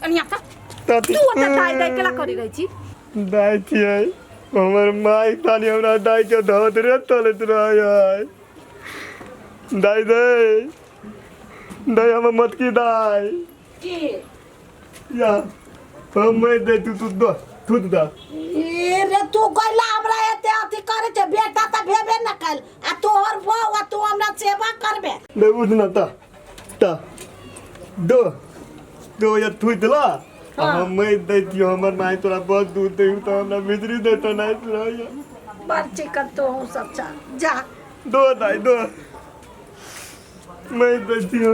अनिया त तती तू ओतऽ दाइ दाइ केला करी रहै छी? दाइ छियै हमर माय, खाली हमरा दाइ के धोतरे तलैत रहै। दाइ दे, दाइ हमर मोटकी दाइ। की या हमไม่दे, तू तू दो थूत दा। ई रे, तू कैला हमरा एते अथी करे छै? बेटा तऽ भेबे न कैल आ तोहर बहू आ तू हमरा सेवा करबे? दे उठ ना ता ता दो दो या थूत ला आ हमไม่दै दियो। हमर माय तोरा बहुत दूध दे तो हमरा मिश्री देतो नहीं रहै। बड़ चिकन तो हूँ सब जा जा। दो दाइ दो, मैं दै दियो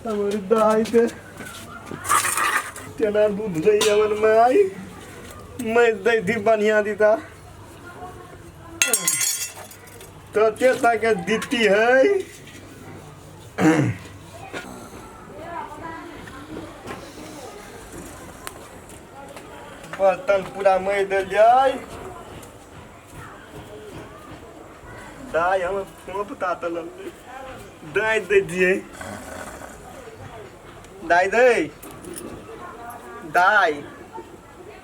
हमर दाइ के। केना दूध दै हमर माय? मैं दै थी बढ़िया दीता तो ते दीती है। बर्तन पूरा महि देल जाय। दाइ हम फोप तातल दाइ दै दियै। दाइ दै दाइ।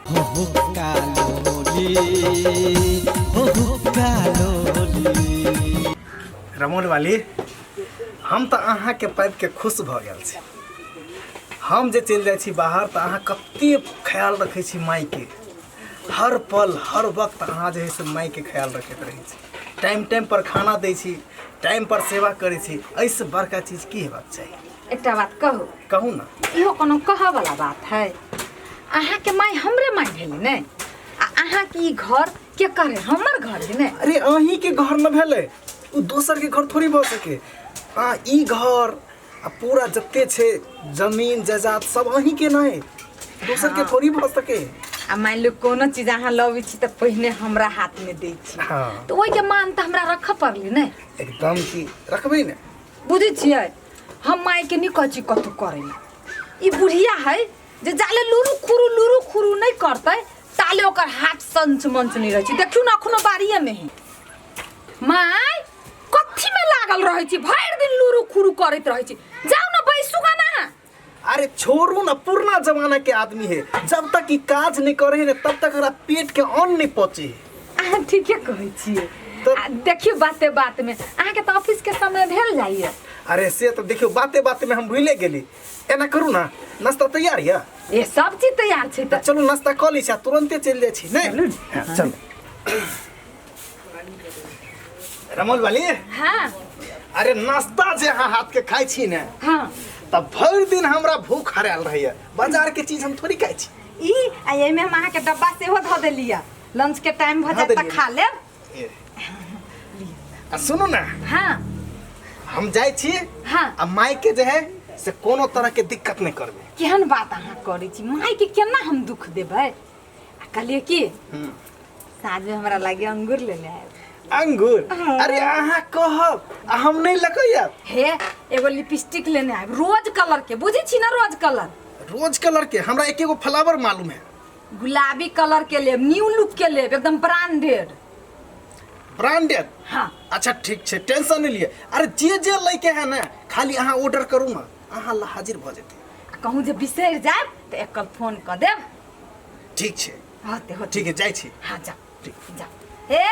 हो कालोली, हो कालोली। रमोल वाली, हम तऽ अहाँके पाबिके खुश भऽ गेल छी। हम जे चलि जाइ छी बाहर तऽ अहाँ कते ख्याल रखै छी मायके। हर पल हर वक्त अहाँ जे है से मायके ख्याल रखैत रहै छी, टाइम टाइम पर खाना दै छी, टाइम पर सेवा करै छी। एहिसँ बड़का चीज की हेबाक चाही? एकटा बात कहू? कहू ने। इहो कोनो कहऽवला बात है? अहाँके माय हमरे माय भेलै ने, आ अहाँके ई घर के करे? हमर घर है ने। अरे अहीँके घर न भेलै, ओ दोसरके घर थोड़ी भऽ सके। आ ई घर आ पूरा जते छै जमीन जायदाद सब अहीँके नहि, दोसरके थोड़ी भऽ सके। आ मानि लियौ कोनो चीज अहाँ लबै छी तऽ पहिने हमरा हाथमे दै छी। हाँ। तऽ ओहिके मान तऽ हमरा रखऽ पड़लै ने। एकदम की रखबै ने। बुझै छियै, हम मायके नहि कहै छी कतहु करै लए। ई बुढ़िया है जे जाले लुरु खुरु लुरु खुरु नहि करतै ताले ओकर हाथ संच मंच नहि रहै छै। देखियौ ने, अखनो बाड़िएमे है। माय, कथीमे लागल रहै छी? भरि दिन लुरु खुरु करैत रहै छी। जाउ ने, बैसू गा ना। अरे छोड़ू ना, पुरना जमाना के आदमी है। जब तक ई काज नहीं करे है ना, तब तक एकरा पेट के अन्न नहीं पचे है। अहाँ ठीके कहै छियै। आ देखियौ, बाते बातमे अहाँके तऽ ऑफिसके समय भेल जाइए। अरे से तो देखियो, बाते बाते में हम भूले गेली। एना करू ना, नाश्ता तैयार यऽ? ए, सब चीज तैयार छै। तऽ तऽ चलू, नाश्ता कऽ लै छी आ तुरन्ते चलि जाइ छी। नहि हाँ, चलू रमोल वाली। हाँ। अरे नाश्ता जे अहाँ हाथ के खाइ छी ने, तऽ भरि दिन हमरा भूख हरायल रहैया। बाजार के चीज हम थोड़ी खाइ छी। ई आ एहिमे हम अहाँके डब्बा सेहो धऽ देलियै, लंच के टाइम भऽ धऽ जायत तऽ देलियै। खा लेब। ए। आ सुनू ने। हाँ। हम जाइ छी। हाँ। आ माय के जे है से कोनो तरह के दिक्कत नहीं करबै। केहन बात अहाँ करै छी? मायके केना हम दुख देबै? आ कहलियै कि साँझमे हमरा लागे अंगूर लेने आयब। अंगूर? अरे अहाँ कहब आ हम नहीं लऽ आयब? हे, एगो लिपस्टिक लेने आयब रोज कलर के, बुझै छी ने रोज कलर? रोज कलर के हमरा एक एगो फ्लावर मालूम है। गुलाबी कलर के लेब, न्यू लुक के लेब, एकदम ब्रांडेड। ब्रांडेड? हाँ। अच्छा ठीक छै, टेंशन नहीं लिए। अरे जे जे लैके है ने, खाली अहाँ ऑर्डर करू ना, अहाँ ला हाजिर भऽ जेतै। आ कहूँ जे बिसरि जायब तऽ एकल फोन कऽ देब। ठीक छै। होते होते। ठीक है, जाइ छी। हाँ, जाओ जाओ। हे,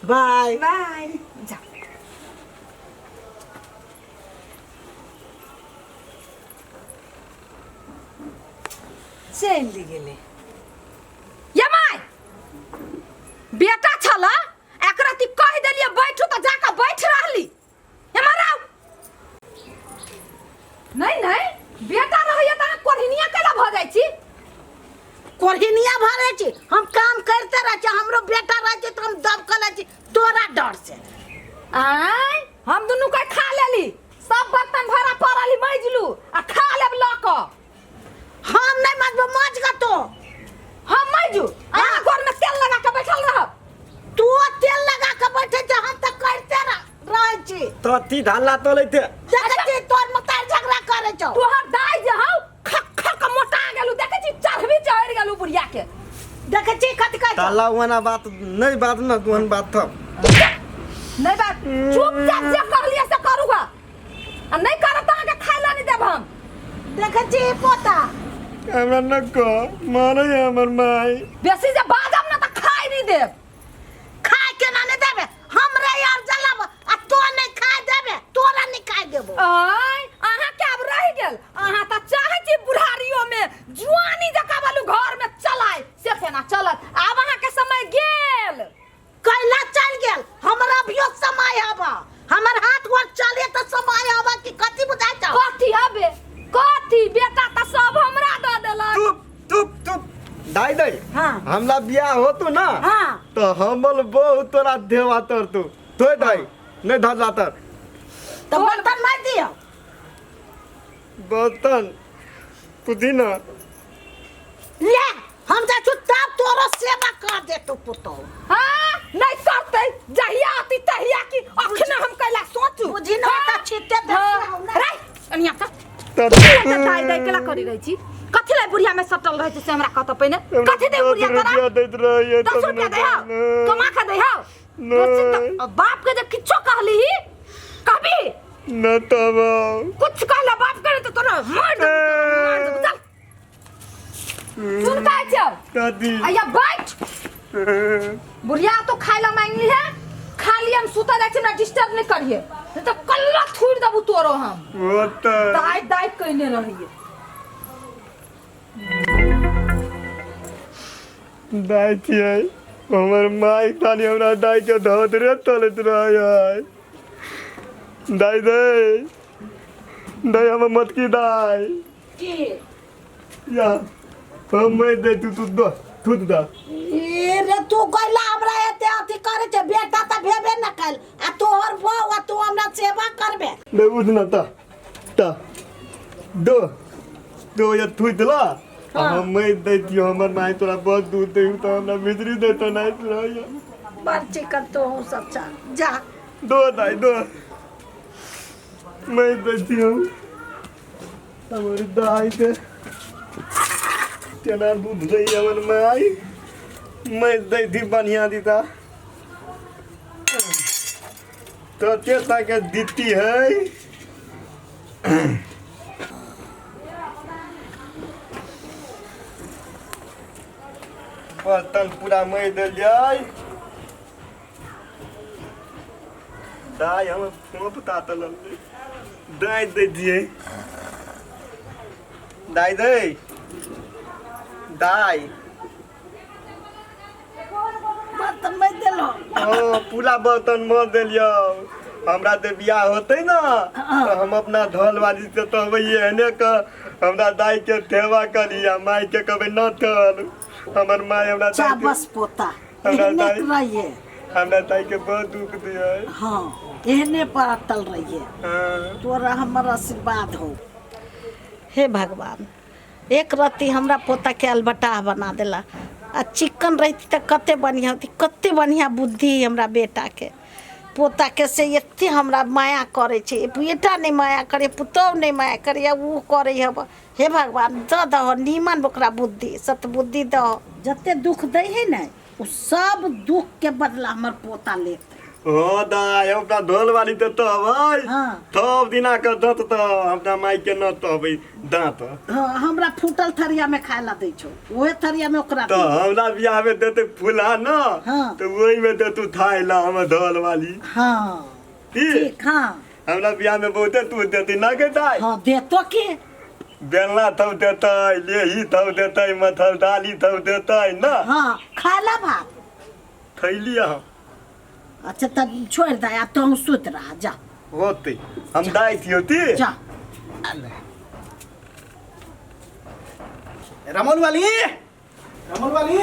बाय। बाय, जाओ। चलि गेलै। ये my, बेटा छल, एकरा ती कहि देलियै बैठू तऽ जाकऽ बैठ रहली। एम्हर आउ। नहीं नहीं, बेटा रहैया तऽ अहाँ कोढ़िनिया कैला भऽ जाइ छी? कोढ़िनिया भरे छी? हम काम करते रहै छी। हमरो बेटा रहै छै तऽ हम दबकल छी तोरा डर से। आँय, हम दुनू के खा लेली, सब बर्तन भरा पड़ल मजलू आ खा लेब लऽ कऽ। हम नहीं मजबो, मज ग तो। हम मजू, अहाँ घर में तेल लगा के बैठल रहब। तू तेल लगा के बैठे छै, हम तऽ करते रहै छी। तती ढाला तलैते। देखै छी, तोर मतार झगड़ा करै छौ। तोहर दाइ जे हौ, खक खक मोटा गेलू, देखै छी चढ़बी चढ़ि गेलू बुढ़िया के। देखै छी कथी कहै छौ? ताला वाना बात नहीं बात न तुहन बात थप नहीं बात, चुपचाप जे कहलियै से करू गा, आ नहीं करब तऽ अहाँके खाय लए नहि देब हम। देखै छी पोता। हमरा न कह मारै हमर माय। बेसी जे बाजब ना त खाइ नहीं देब। खाय केना नहीं देबे? हमरे यार जलाब आ तो नहीं खाय देबे, तोरा नहीं खाय देबो। आय अहाँ के आब रहि गेल। अहाँ त चाहै छी बुढ़ारियो में जुआनी जकाँ बालू घर में चलाय, से केना चलत? आब अहाँ के समय गेल। कैला चल गेल? हमरा अभियो समय हबा, हमर हाथ गोर चले त समय हबा कि कथी बुझाइ छौ? कथी हबे? कथी? बेटा त सब हमरा द देलक। चुप चुप चुप दाई दाई। हाँ। हमरा बियाह होतो ना। हाँ। तो हमल बहु तोरा देवा तर तू तो दाई नहीं धरला तर। तो बर्तन मार दियो। बर्तन पुदीना ले हम जा छु तब तोरो सेवा कर देतो पुतो। हाँ नहीं करते जहिया आती तहिया की अखने हम कैला सोचू। बुझी न त छिटे दे हाँ, रे अनिया त तर तू दाई दाई केला करी रहै छी? कथी लै बुढ़िया में सटल रहै छी से हमरा कहत पहिने? कथी दे बुढ़िया तोरा? रुपया दैत रहैए 10 रुपया दे हौ, कमा के दे हौ। बाप के जब किछो कहली ही कहबी न तब कुछ कहला बाप के तो तोरा मार देबो, तोरा मार देबो। चल सुन का चल दादी आया बैठ। बुढ़िया तो खाय ला मांगली है, खाली हम सुता जाइ छी, हमरा डिस्टर्ब नहीं करिए, नहीं तो कल्ला थूर देबू तोरो हम। वो तो दाई दाई कहने रहिए। दाई छियै हमर माय खाली हमरा दाई के धोत रे तलैत रहै। दाई दे दाई हमर मटकी दाई की या हम मैं दे तू तू दो थूत दा। ए रे तू कैला हमरा एते अथी करे छे? बेटा त भेबे न कैल आ तोहर बहू आ तू हमरा सेवा करबे। दे उठ ना ता ता दो दो या थूत ला। हम मैं दे दियो हमर माय तोरा बहुत दूध दे तो हमरा मिश्री दे तो नहीं रहै। बड़ चिकन तो हूँ सब चा जा दो दाई दो मैं दे दियो हमर दाई के केना दूध दै हमर माय मैं दै थी बढ़िया दीता तो ते के दीती है। बर्तन पूरा मई देल जाय। दाई हम फोप तातल दाई दे दिए। दाई दे दाई बर्तन मई देलो। हाँ पूरा बर्तन मर देलियो। हमरा दे बियाह होते ना तो हम अपना धोल वाली से तो एहने क हमरा दाई के सेवा करी आ माई के कहबै न थल। हमर माई हमरा दाई के बस पोता हमरा एहने दाई रहिए। हमरा दाई के बहुत दुख दिए। हाँ एहने पर अटल रहिए। हाँ। तोरा हमर आशीर्वाद हो। हे भगवान एक रत्ती हमरा पोता के अलबटाह बना देला आ चिकन रहती त कते बढ़िया होती, कते बढ़िया बुद्धि हमरा बेटा के पोता के से एते हमरा माया करे छे। बेटा नहीं माया करे, पुतोह नहीं माया करे, ऊ करे हब। हे भगवान द दह नीमन ओकरा बुद्धि सतबुद्धि दह। जते दुख दै है ने उ सब दुख के बदला हमर पोता लेते। हो दाई हम अपना धोल वाली तो तबै। हाँ। तब दिना के दत त अपना माई के न तबै दांत। हाँ हमरा फूटल थरिया में खाए ला दै छौ, ओहे थरिया में ओकरा तो हमरा बियाह में देते फूला न। हाँ। तो वही में दे तू थाई ला हम धोल वाली। हाँ ठीक। हाँ हमरा बियाह में बहुते तू देती ना के दाई। हाँ देतो के बेलना तब देतै, लेही तब देतै, मथल दाली तब देतै ना। हाँ खाला भात थैली हम। अच्छा तब छोड़ दे अब तो हम सुत रहा जा। होते हम दाई थी होती जा। रमोल वाली, रमोल वाली,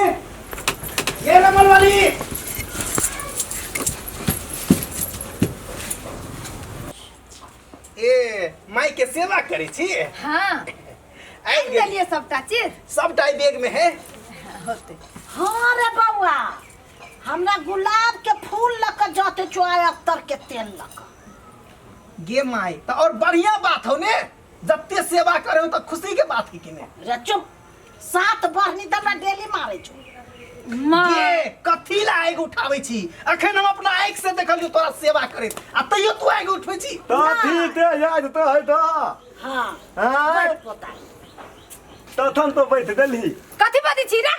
ये रमोल वाली। ए माई के सेवा करे छी। हाँ आबि गेल देलिए सबटा चीज, सबटा बैग में है। होते हाँ रे बउआ हमरा गुलाब के फूल लक जाते चुआए अत्तर के तेल लक। गे माई तो और बढ़िया बात हो ने, जत्ते सेवा करे हो तो खुशी के बात है कि ने। रे चुप, 7 बहनी त हमरा डेली मारे छौ। गे कथी ला आगि उठाबै छी? अखन हम अपना आँखि से देखलियो तोरा सेवा करैत आ तैयो तू आगि उठबै छी। तो ठीक है याद तो है तो। हाँ। आँय? बैठ पोता। तखन तो बैठ देलही। कथी बजै छी रे?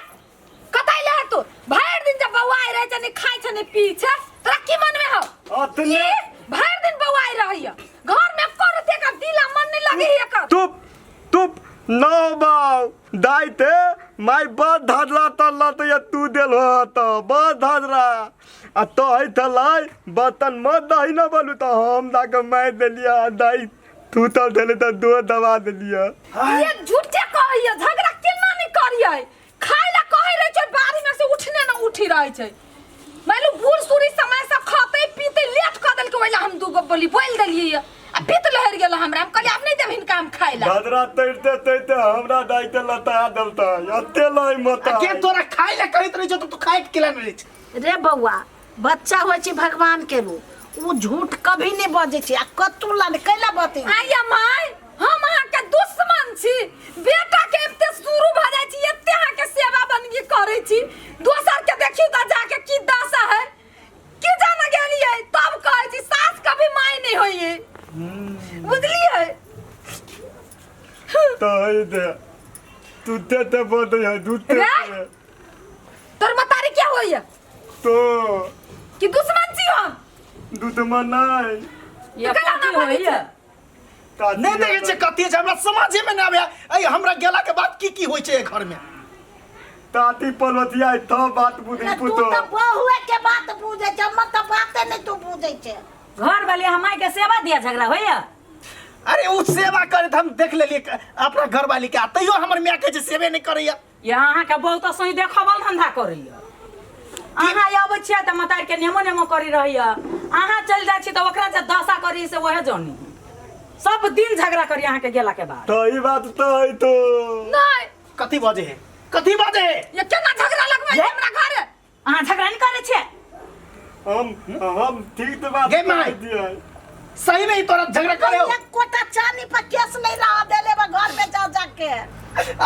कतै ले तू भरि दिन जब बौआइ रहै छै, नहि खाइ छै नहि पी छै, तोरा की मन में हौ? अतने की भरि दिन बौआइ रहैया घर में, करते का दिला मन नहीं लगे है एकर। तुप तुप नौ बाव दाइ ते माय बड़ धजरा तरला तऽ या तू देल हो तऽ बड़ धजरा आ तोहै थलाई बर्तन मत दही न बोलू तऽ हम जाके मारि देलियै आ दाइ तू तर देले तऽ दो दबा देलियै। ये झूठे कहैया, झगड़ा केना नहीं करियै? खाय ला कहै रहै छै, बाड़ी में से उठने न उठी रहै छै। मालूम बूढ़ सूढ़ी समय से खतै पीतै, लेट कऽ देलकै, ओहि ला हम दूगो बोली बोलि देलियै आ बीत लहरि गेल हमरा। हम कहलियै आब नहि देब हिनका हम खाय ला। धजरा तैरते तैरते हमरा दाइ के लता देलतै एते लाई मता। के तोरा खाय ले कहैत रहै छौ तऽ तू खाय के केला नहि रहै छै? रे बौआ, बच्चा होइ छै भगवान के रूप, ओ झूठ कभी नहि बजै छै। आ कतू ला कैला बतै? आइया माय, हम अहाँके दुश्मन छी? बेटा के एते शुरू भऽ जाइ छी, एते अहाँके सेवा बंदगी करै छी, दोसर के देखियौ तऽ जाके की दशा है, की जाने गेलियै। तब कहै छी सास कभी माय नहि होइए, बुझलियै? तै दे तू ते ते बदै है दूते। रे? तोर मतारी क्या होइए? तो कि दुश्मन छी हम? दुश्मन नहि। ये केना कथी बजै होइए? छै? नहि देखै छै कथी छै, हमरा समझे में नहि आबैया ऐ हमरा गेला के बाद की की होइ छै एहि घर में। ताती पलवतिया तो बात बुझी। तू पुतो तऽ बहुए के बात बुझै छै, हमर तऽ बाते नहि तू बुझै छै। घर वाली हम के सेवा दिया झगड़ा होइए? अरे ओ सेवा करैत हम देख लेलियै अपना घरवाली के, आ तैयो हमर माय कहै छै सेवे नहि करैया। ये अहाँके बहुत सही देखबल धंधा करैया। अहाँ अबै छियै तऽ मतार के नेमो नेमो करी रहैया, अहाँ चलि जाइ छी तऽ ओकरा जे दशा करी से वएह जानी। सब दिन झगड़ा करी अहाँके गेला के बाद। तो ई बात तो है तो नहि। कथी बजे है? कथी बजे है? ये केना झगड़ा लगबै छै हमरा घरे? अहाँ झगड़ा नहि करै छियै? हम ठीक तो बात गे माय। कहै छियै। सही नहीं तोरा झगड़ा करे हो। एक कोटा चानी पर केस नहीं रहा देले बा घर में जा जाके।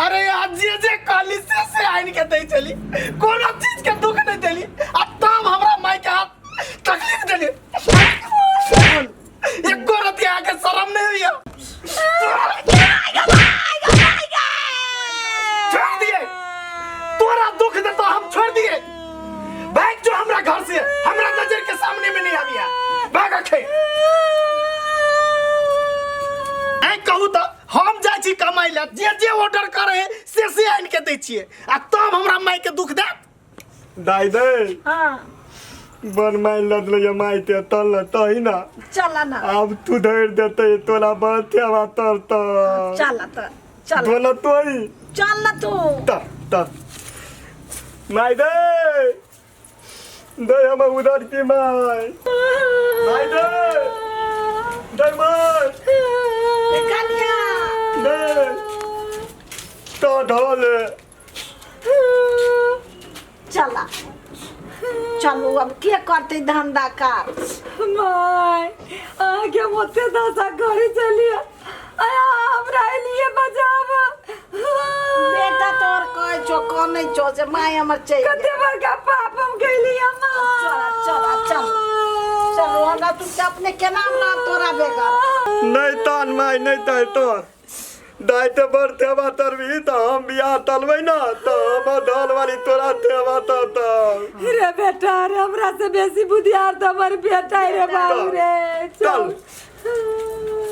अरे आज जे जे कहली से आनि के दै छली, कोनो चीज के दुख नहीं देली, आ तब हमरा माय के हाथ तकलीफ देली। एको रति आके शरम नहीं होइया? छोड़ दिए, तोरा दुख दे तो हम छोड़ दिए। भाग जो हमरा घर से, हमरा नजर के सामने में नहीं आबिया, भाग अखे। ऐ कहू तऽ हम जाइ छी कमाइ लए, जे जे ऑर्डर करे से आनि के दै छियै, आ तब हमरा माय के दुख देत। दाइ दे। हाँ। बन माय लदले माय ते तल तही ना। चल ना। आब तू धरि देते तोरा बथेवा तर त। चल त चल। दोला तोई। चल ना तू। त त माय दे दे हम उधर की माय, माय दे दे माय। कनिया। दे तो ढोले। चला चलू, अब के करते धंधा कार? माय, अहाँके हम ओते दशा करै छलियै, आया हमरा एलियै बजाब। बेटा तोर कहै छौ, कनै छौ जे माय हमर चलि गेल। कते बड़का पाप हम कैलियै माँ। चल चल चल चलू, हमरा तू के अपने केना ना तोरा बेगर। नहीं तान माय, नहीं तान तो दाइ ते बड़ थेबा तरबी तऽ हम बियाह तलबै ना तऽ हम धल वाली तोरा थेबा तर। रे बेटा रे, हमरा से बेसी बुधियार तऽ हमर बेटा रे बाबू रे। चल। चल।